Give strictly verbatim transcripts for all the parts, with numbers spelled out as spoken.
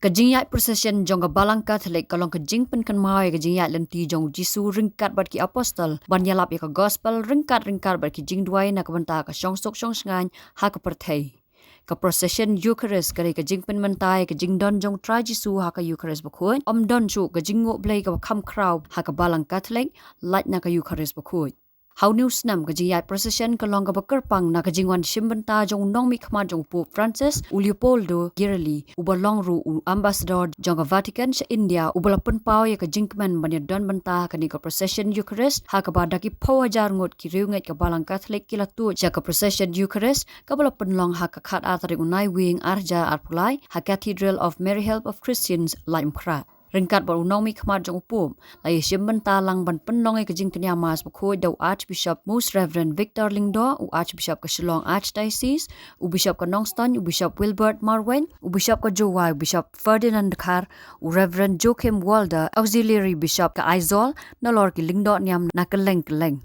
Ka jingïaid procession jong ka Balang Katholik ka long ka jingpynkynmaw ïa ka jingïaid lynti jong u Jisu ryngkat bad ki apostol ban ïalap ïa ka gospel ryngkat ryngkat bad ki jingduwai na ka bynta ka shongsuk shongshngaiñ ha ka pyrthei. Ka procession Eucharist ka dei ka jingpynmynta ïa ka jingdon jong u Trai Jisu ha ka Eucharist bakhuid. Ym don shuh ka jingnguh Blei kaba kham khraw ha ka Balang Katholik lait na ka Eucharist bakhuid. Ha une u snem ka jingïaid procession ka long kaba kyrpang na ka jingwan shim bynta jong u nongmihkhmat jong u Pope Francis, u Leopoldo Girelli, uba long ruh u ambassador jong ka Vatican sha India, uba la pynpaw ïa ka jingkmen ban ïadon bynta ha kane ka procession Eucharist, ha kaba da ki phew hajar ngut ki riewngeit ka Balang Katholik ki la tuid sha ka procession Eucharist, kaba la pynlong ha ka khatar tarik u Naiwieng ar hajar arphew lai ha Cathedral of Mary Help of Christians, Laitumkhrah. Ryngkat bad u nongmihkhmat jong u Pope, la ïashim bynta lang ban pynlong ïa ka jingkñia Mass bakhuid da u Archbishop Most Reverend Victor Lyngdoh, u Archbishop ka Shillong Archdiocese, u Bishop ka Nongstoiñ, u Bishop Wilbert Marwein, u Bishop ka Jowai, u Bishop Ferdinand Dkhar, u Reverend Joachim Walder, Auxiliary Bishop ka Aizawl, nalor ki lyngdoh niam na kylleng kylleng.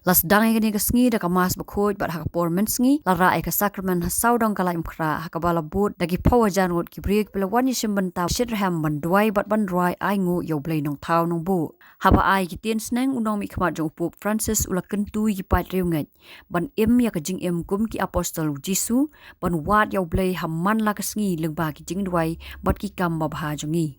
La sdang ïa kane ka sngi da ka Mass bakhuid bad ha ka por mynsngi la rah ïa ka sakramen ha sawdong ka Laitumkhrah, ha kaba la bud da ki phew hajar ngut ki briew kiba la wan ïashim bynta shitrhem ban duwai bad ban rwai ainguh ïa u Blei Nongthaw Nongbuh. Haba ai ki tiensneng, u nongmihkhmat jong u Pope Francis u la kyntu ïa ki paid riewngeit ban im ïa ka jingim kum ki apostol u Jisu, ban wad ïa u Blei ha man la ka sngi lyngba ki jingduwai bad ki kam babha jong ngi.